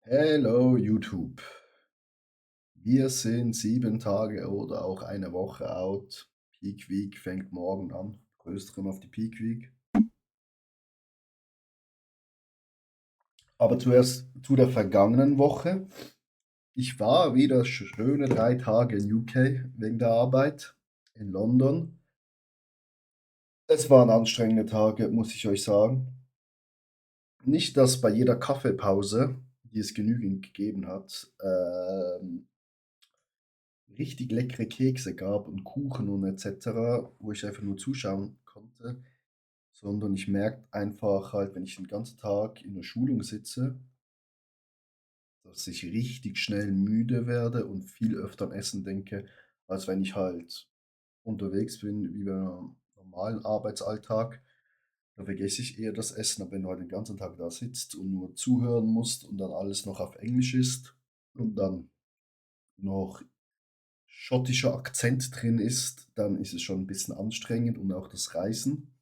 Hello YouTube. Wir sind 7 Tage oder auch eine Woche out. Peak Week fängt morgen an. Grüße auf die Peak Week. Aber zuerst zu der vergangenen Woche. Ich war wieder schöne 3 Tage in UK wegen der Arbeit in London. Es waren anstrengende Tage, muss ich euch sagen. Nicht, dass bei jeder Kaffeepause, die es genügend gegeben hat, richtig leckere Kekse gab und Kuchen und et cetera, wo ich einfach nur zuschauen konnte, sondern ich merke einfach halt, wenn ich den ganzen Tag in der Schulung sitze, dass ich richtig schnell müde werde und viel öfter an Essen denke, als wenn ich halt unterwegs bin, wie beim normalen Arbeitsalltag. Da vergesse ich eher das Essen, aber wenn du halt den ganzen Tag da sitzt und nur zuhören musst und dann alles noch auf Englisch ist und dann noch schottischer Akzent drin ist, dann ist es schon ein bisschen anstrengend und auch das Reisen,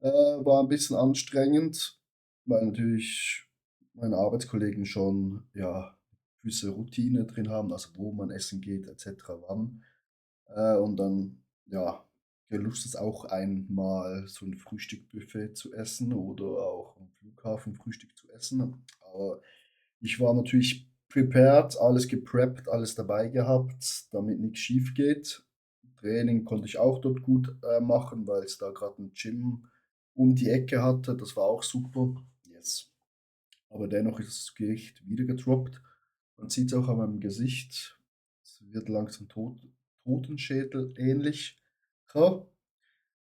war ein bisschen anstrengend, weil natürlich meine Arbeitskollegen schon, ja, gewisse Routine drin haben, also wo man essen geht et cetera, wann. Und dann, ja, Lust ist auch einmal so ein Frühstückbuffet zu essen oder auch am Flughafen Frühstück zu essen. Aber ich war natürlich prepared, alles gepreppt, alles dabei gehabt, damit nix schiefgeht. Training konnte ich auch dort gut, machen, weil es da gerade 'n Gym um die Ecke hatte. Das war auch super. Yes. Aber dennoch ist das Gewicht wieder gedroppt. Man sieht's auch an meinem Gesicht. Es wird langsam Totenschädel ähnlich. Ja,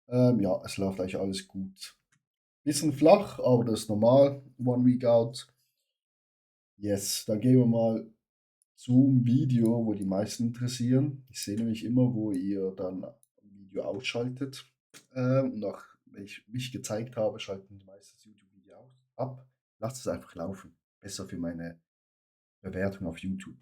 ja, es läuft eigentlich alles gut. Bisschen flach, aber das ist normal, One Week out. Yes, dann gehen wir mal zum Video, wo die meisten interessieren. Ich sehe nämlich immer, wo ihr dann ein Video ausschaltet. Nach wenn ich mich gezeigt habe, schalten die meisten das YouTube-Video aus ab. Lasst es einfach laufen. Besser für meine Bewertung auf YouTube.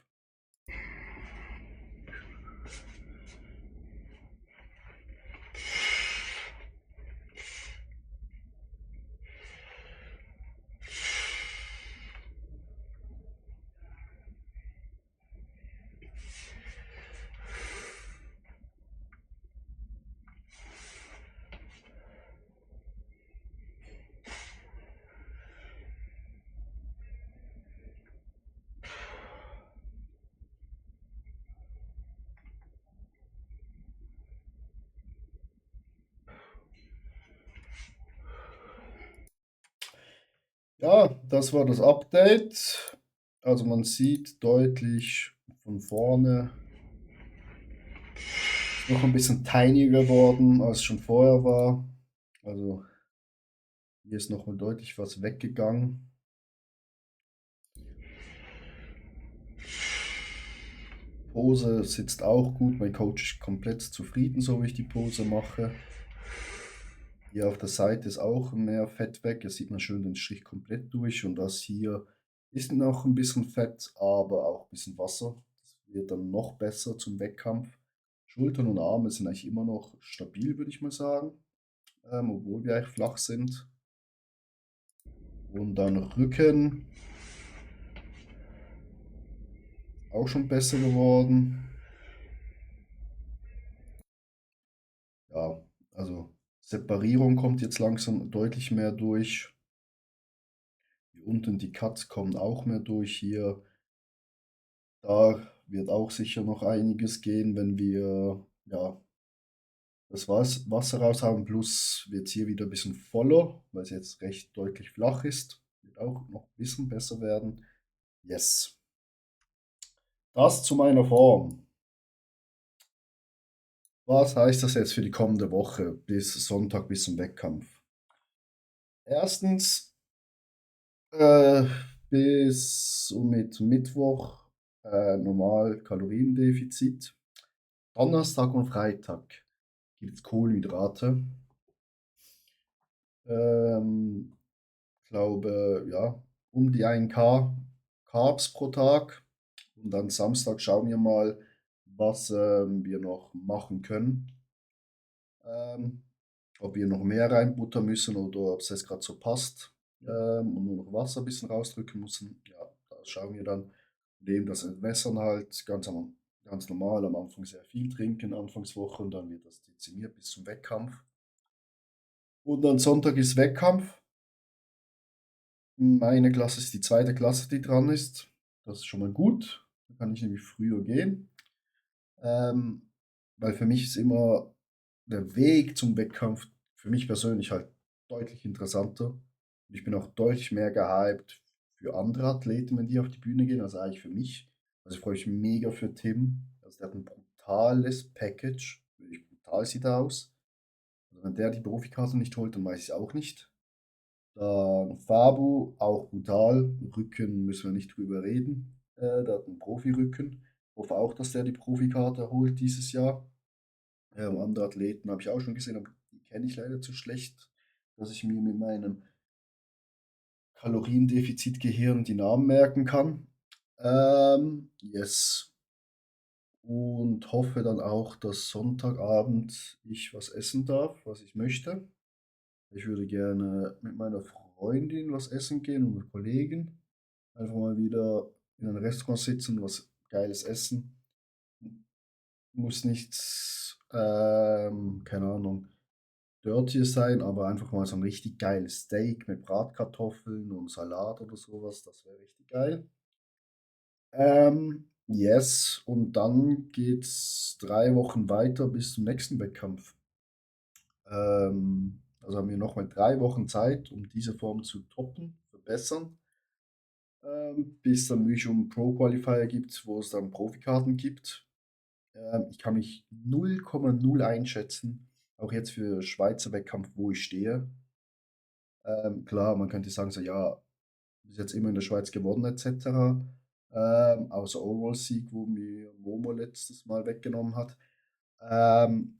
Ja, das war das Update. Also man sieht deutlich von vorne, ist noch ein bisschen tinier geworden, als es schon vorher war. Also hier ist noch mal deutlich was weggegangen. Pose sitzt auch gut. Mein Coach ist komplett zufrieden, so wie ich die Pose mache. Hier auf der Seite ist auch mehr Fett weg. Hier sieht man schön den Strich komplett durch. Und das hier ist noch ein bisschen Fett, aber auch ein bisschen Wasser. Das wird dann noch besser zum Wettkampf. Schultern und Arme sind eigentlich immer noch stabil, würde ich mal sagen, obwohl wir eigentlich flach sind. Und dann Rücken, auch schon besser geworden. Ja, also Separierung kommt jetzt langsam deutlich mehr durch. Hier unten die Cuts kommen auch mehr durch hier. Da wird auch sicher noch einiges gehen, wenn wir, ja, das Wasser raus haben. Plus wird es hier wieder ein bisschen voller, weil es jetzt recht deutlich flach ist. Wird auch noch ein bisschen besser werden. Yes. Das zu meiner Form. Was heißt das jetzt für die kommende Woche bis Sonntag, bis zum Wettkampf? Erstens, Äh, bis somit Mittwoch, normal Kaloriendefizit. Donnerstag und Freitag gibt's Kohlenhydrate. Ähm, glaube, ja, um die 1 K Carbs pro Tag. Und dann Samstag schauen wir mal, was, wir noch machen können. Ähm, ob wir noch mehr reinbuttern müssen oder ob es jetzt gerade so passt, und nur noch Wasser ein bisschen rausdrücken müssen. Ja, da schauen wir dann, nehmen das entwässern halt ganz normal, am Anfang sehr viel trinken, Anfangswoche, und dann wird das dezimiert bis zum Wettkampf. Und dann Sonntag ist Wettkampf. Meine Klasse ist die zweite Klasse, die dran ist. Das ist schon mal gut. Da kann ich nämlich früher gehen. Ähm, Weil für mich ist immer der Weg zum Wettkampf für mich persönlich halt deutlich interessanter. Und ich bin auch deutlich mehr gehypt für andere Athleten, wenn die auf die Bühne gehen, als eigentlich für mich. Also ich freue mich mega für Tim. Also der hat ein brutales Package. Wirklich brutal sieht er aus. Also wenn der die Profikarte nicht holt, dann weiß ich es auch nicht. Dann Fabu, auch brutal. Rücken müssen wir nicht drüber reden. Der hat einen Profi-Rücken. Hoffe auch, dass der die Profikarte holt dieses Jahr. Andere Athleten habe ich auch schon gesehen, aber die kenne ich leider zu schlecht, dass ich mir mit meinem Kaloriendefizit-Gehirn die Namen merken kann. Yes. Und hoffe dann auch, dass Sonntagabend ich was essen darf, was ich möchte. Ich würde gerne mit meiner Freundin was essen gehen und mit Kollegen. Einfach mal wieder in einem Restaurant sitzen, was Geiles essen. Muss nichts, keine Ahnung, Dirtyes sein, aber einfach mal so ein richtig geiles Steak mit Bratkartoffeln und Salat oder sowas. Das wäre richtig geil. Yes, und dann geht's 3 Wochen weiter bis zum nächsten Wettkampf. Also haben wir noch mal 3 Wochen Zeit, um diese Form zu toppen, verbessern, bis dann wirklich um Pro-Qualifier gibt, wo es dann Profikarten gibt. Ich kann mich 0,0 einschätzen, auch jetzt für Schweizer Wettkampf, wo ich stehe. Klar, man könnte sagen, so, ja, bis jetzt immer in der Schweiz gewonnen etc. Außer Overall-Sieg, wo mir Momo letztes Mal weggenommen hat. Ähm,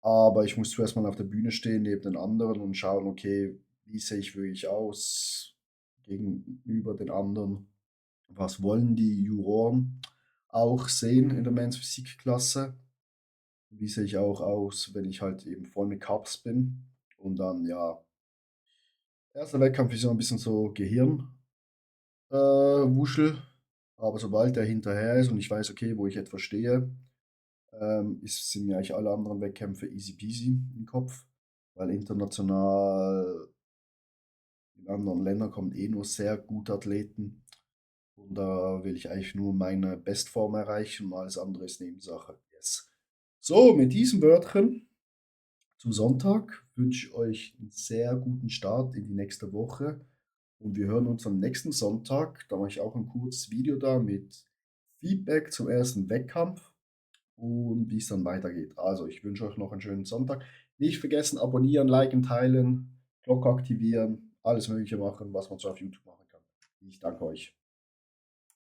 aber ich muss zuerst mal auf der Bühne stehen neben den anderen und schauen, okay, wie sehe ich wirklich aus gegenüber den anderen? Was wollen die Juroren auch sehen in der Men's Physik-Klasse? Wie sehe ich auch aus, wenn ich halt eben voll mit Carbs bin? Und dann, ja, erster Wettkampf ist so ein bisschen so Wuschel. Aber sobald der hinterher ist und ich weiß, okay, wo ich etwas stehe, sind mir eigentlich alle anderen Wettkämpfe easy peasy im Kopf, weil international in anderen Ländern kommen eh nur sehr gute Athleten. Und da will ich eigentlich nur meine Bestform erreichen und alles andere ist Nebensache. Yes. So, mit diesen Wörtern zum Sonntag wünsche ich euch einen sehr guten Start in die nächste Woche. Und wir hören uns am nächsten Sonntag. Da mache ich auch ein kurzes Video da mit Feedback zum ersten Wettkampf und wie es dann weitergeht. Also, ich wünsche euch noch einen schönen Sonntag. Nicht vergessen, abonnieren, liken, teilen, Glocke aktivieren, alles Mögliche machen, was man so auf YouTube machen kann. Ich danke euch.